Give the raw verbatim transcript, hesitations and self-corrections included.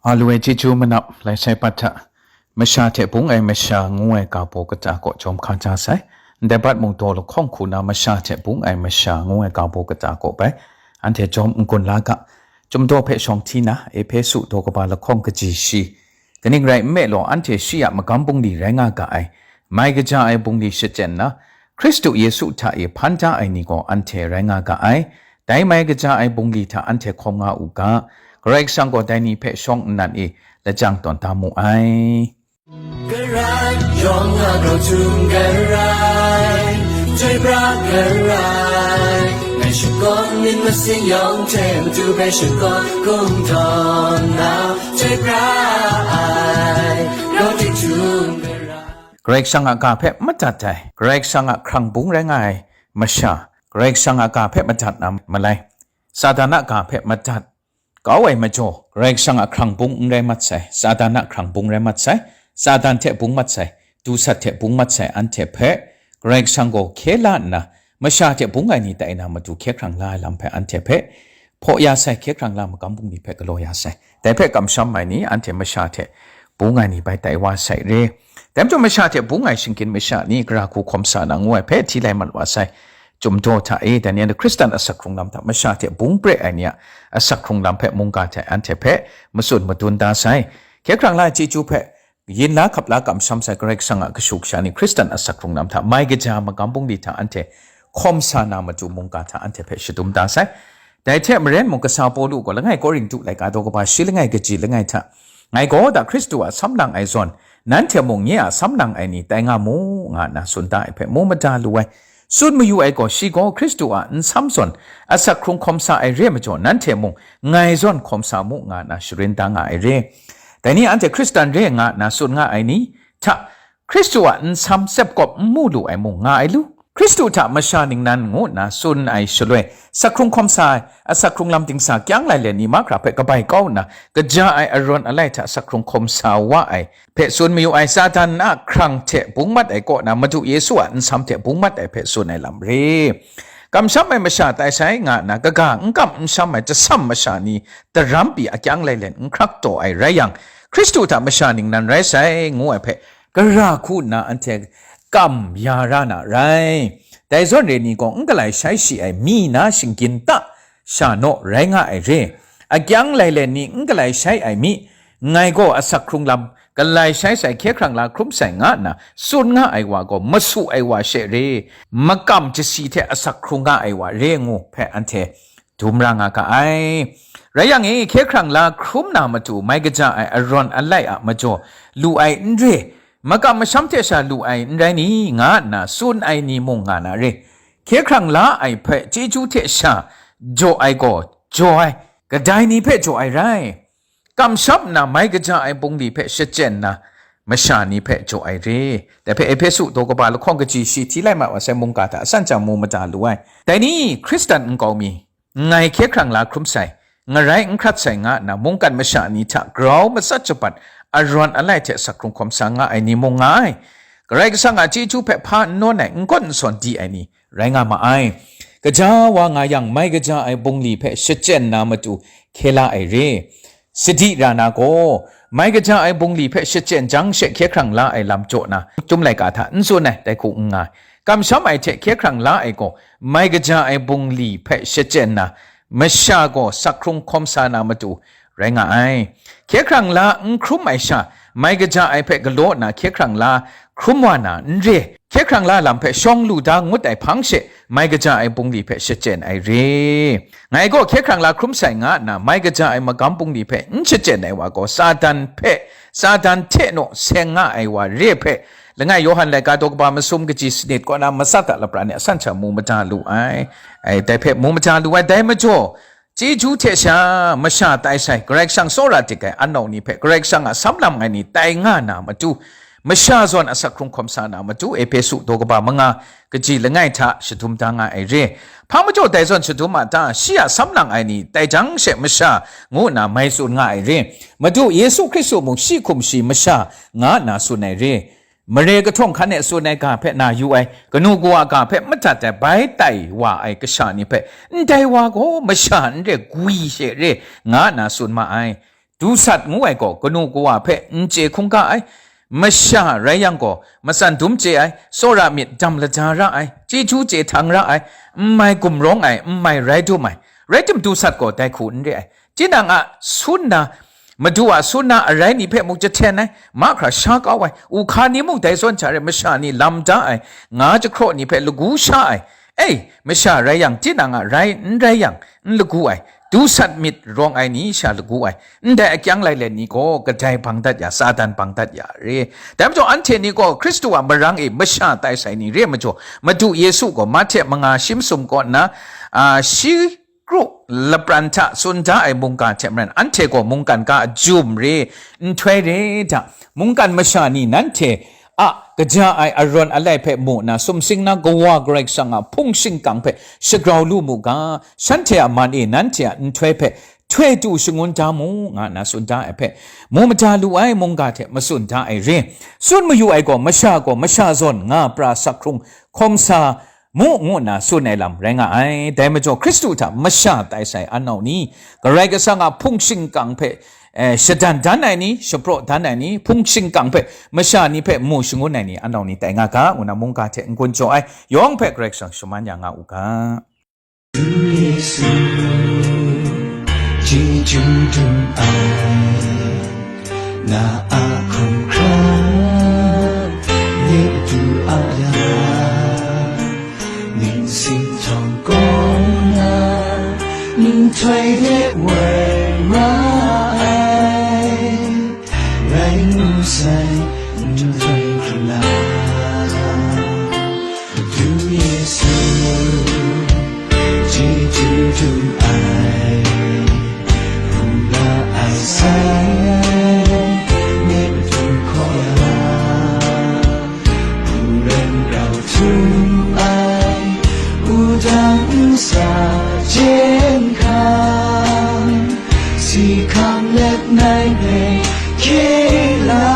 Alu e chyeju manap lai sai pat hta, masha hte bung ai masha ngu ai ga baw kata kaw jawm hka ja sai. Ndai bat mung daw lahkawng hku na masha hte bung ai masha ngu ai ga baw kata kaw bai, anhte jawm n-gun la ga. Chyum daw hpe shawng hti na, Ehpesu daw kaba lahkawng kaji shi. Kaning rai nme law, anhte shi a magam bungli rai nga ga ai. Mai kaja ai bungli shachyen na, Hkristu Yesu hta e hpan da ai ni gaw anhte rai nga ga ai. Dai mai kaja ai bungli hta anhte hkawm nga u ga. Karai Kasang gaw dai ni hpe shawng nnan e lajang tawn da mu ai. Karai, yawng a grau htum karai, chyoi pra karai, ngai shakawn myit masin yawng hte matu hpe shakawn kungdawn na, chyoi pra ai, grau htum karai. Karai Kasang a ga hpe madat ai, Karai Kasang a hkrang bung rai nga ai masha, Karai Kasang a ga hpe madat na malai, Satan a ga hpe madat kau ai majaw, Karai Kasang a hkrang bung n rai mat sai, Satan a hkrang bung rai mat sai, Satan hte bung mat sai, dusat hte bung mat sai anhte hpe Karai Kasang gaw hkye la nna, masha hte bung ai ni tai na matu hkye hkrang la ai lam hpe anhte hpe hpaw ya sai, hkye hkrang la magam bungli hpe galaw ya sai. Dai hpe kamsham ai ni anhte masha hte bung ai ni bai tai wa sai re. Dai majaw masha hte bung ai shinggyim masha ni gara hku hkawm sa na ngu ai hpe hti lai mat wa sai. Chyum daw hta e, dai ni anhte Hkristan asak hkrung lam hta masha hte bung pre ai ni a asak hkrung lam hpe mungga hte anhte hpe matsun madun da sai. Hkye hkrang la ai chyeju hpe yin la hkap la kamsham sai Karai Kasang a kashu kasha ni Hkristan asak hkrung lam hta mai kaja magam bungli hta anhte hkawm sa na matu mungga hta anhte hpe shadum da sai. Dai hte maren mung, kasa Pawlu gaw langai Korintu laika daw kaba shi langai kaji langai hta, ngai gaw da Hkristu a samlang ai zawn, nanhte mung nye a samlang ai ni tai nga mu, nga nna tsun da ai hpe mu mada lu ai. Tsun mayu ai gaw, shi gaw Hkristu a nsam zawn asak hkrung hkawm sa ai re ai majaw, nanhte mung ngai zawn hkawm sa mu, nga nna sharin da nga ai re. Dai ni anhte Hkristan re nga nna tsun nga ai ni hta, Hkristu a nsam tsep kawp n mu lu ai mung nga ai lu? Hkristu hta masha ningnan ngu nna tsun ai shaloi, asak hkrung hkawm sa ai, asak hkrung lam dingsa kyang lai let ni mahkra hpe kabai kau nna, kaja ai arawn alai hta asak hkrung hkawm sa wa ai hpe tsun mayu ai, Satan a hkrang hte bung mat ai kaw na, Madu Yesu a nsam hte bung mat ai hpe tsun ai lam re. Kamsham ai masha tai sai nga nna, kaga n kam n sham ai jasam masha ni daram pyi akyang lai let n hkrak taw ai rai yang, Hkristu hta masha ningnan rai sai, ngu ai hpe gara hku nna anhte kam ya ra na rai. Dai zawn re ni gaw n galai shai shi ai mi na shinggyim ta sha naw rai nga ai re. Akyang lai let ni n galai shai ai mi, ngai gaw asak hkrung lam galai shai sai, hkye hkrang la hkrum sai, nga nna tsun nga ai wa gaw, masu ai wa she re, makam jasi hte asak hkrung nga ai wa re ngu hpe anhte dum ra nga ga ai. Rai yang e, hkye hkrang la hkrum na matu mai kaja ai arawn alai a majaw lu ai n re, makam masham hte sha lu ai n rai ni, nga nna tsun ai ni mung nga na re. Hkye hkrang la ai hpe chyeju hte sha jaw ai gaw jaw ai, kadai ni hpe jaw ai rai. Kamsham nna mai kaja ai bungli hpe shachyen nna, masha ni hpe jaw ai re. Dai hpe Ehpesu daw kaba lahkawng kaji shi hti lai mat wa sai mungga hta asan chyang mu mada lu ai. Dai ni, Hkristan nkau mi, ngai hkye hkrang la hkrum sai, ngarai n hkrat sai, nga nna mungkan masha ni hta grau matsat japat, arawn alai hte asak hkrung hkawm sa nga ai ni mung nga ai. Karai Kasang a chyeju hpe hpa n nawn ai, n gawn n sawn di ai ni rai nga ma ai. Gaja wa nga yang, mai kaja ai bungli hpe shachyen na matu hkye la ai re. Sadi ra na gaw, mai kaja ai bungli hpe shachyen jang she hkye hkrang la ai lam jaw na, Chyum laika hta n tsun ai, dai hku n nga ai. Kamsham ai hte hkye hkrang la ai gaw, mai kaja ai bungli hpe shachyen na, masha gaw asak hkrung hkawm sa na matu rai nga ai. Hkye hkrang la n hkrum ai sha, mai kaja ai hpe galaw nna hkye hkrang la hkrum wa na n re, hkye hkrang la lam hpe shawng lu da ngut ai hpang she, mai kaja ai bungli hpe shachyen ai re. Ngai gaw hkye hkrang la hkrum sai, nga nna mai kaja ai magam bungli hpe n shachyen ai wa gaw, Satan hpe, Satan hte naw seng nga ai wa re hpe, langai Yawhan laika daw kaba masum kaji sanit kaw na matsat a lapran e asan chyang mu mada lu ai. Ai, dai hpe mu mada lu ai, dai majaw, chyeju hte sha masha tai sai, Karai Kasang tsawra dik ai anau ni hpe Karai Kasang a sam lam ai ni tai nga na matu, masha zawn asak hkrung hkawm sa na matu, Ehpesu daw kaba manga kaji langai hta shadum da nga ai re. Hpa majaw dai zawn shadum a ta? Shi a sam lang ai ni tai jang she masha ngu nna mai tsun nga ai re. Madu Yesu Hkristu mung shi hkum shi masha nga nna tsun ai re. Mare kahtawng hkan e tsun ai ga hpe na yu ai, kanu kawa ga hpe madat ai, bai tai wa ai kasha ni hpe, ndai wa gaw masha n re, gwi she re, nga nna tsun ma ai. Du sat ngu ai gaw kanu kawa hpe n chye hkungga ai, masha rai yang gaw, matsan dum chye ai, tsawra myit dam lada ra ai, chyeju chye htang ra ai, n mai gumrawng ai, n mai rai dum ai, rai tim du sat gaw dai hku n re ai. Tinang a sun na, Madu a sun na arai ni hpe muk jahten ai, mahkra sha kau ai, u hka ni muk dai zawn hta re masha ni lam da ai, nga jahkraw ni hpe lagu sha ai, ei, masha rai yang, tinang a rai n rai yang, n lagu ai, du sat myit rawng ai ni sha lagu ai, ndai akyang lai let ni gaw kadai bang dat ya, Satan bang dat ya re. Dai majaw anhte ni gaw Hkristu a marang e masha tai sai ni re majaw, Madu Yesu gaw Mahte manga shi masum kaw nna, a, shi kru lapran hta tsun da ai mungga hte maren, anhte gaw mungkan ga a jum re, nhtoi re hta, mungkan masha ni nanhte a kaja ai arawn alai hpe mu nna, sumsing na Kawa Karai Kasang a hpung shingkang hpe shagrau lu mu ga, shanhte a man e nanhte a nhtoi hpe htoi tu shangun da mu, nga nna tsun da ai hpe, mu mada lu ai mungga hte matsun da ai re. Tsun mayu ai gaw, masha gaw masha zawn nga pra sak hkrung hkawm sa mu, ngu nna tsun ai lam rai nga ai. Dai majaw, Hkristu hta masha tai sai anau ni, Karai Kasang a hpung shingkang hpe, eh, shadan dan ai ni, shapraw dan ai ni, hpung shingkang hpe masha ni hpe mu shangun ai ni anau ni tai nga ga, ngu nna mungga hte n-gun jaw ai yawng hpe Karai Kasang shaman ya nga u ga. Yesu, chyeju dum ai, na a hkrum hkra, nye du a ya, ning sing htawng gaw na, nhtoi de woi ra ai, rai ngu sai, nhtoi hkrum la. Du Yesu, chyeju dum ai, hkum la ai sai, nye matu hkaw ya, hpung ren grau htum ai, wudang nsa jen hkang, si hkam let nai hpe hkye la.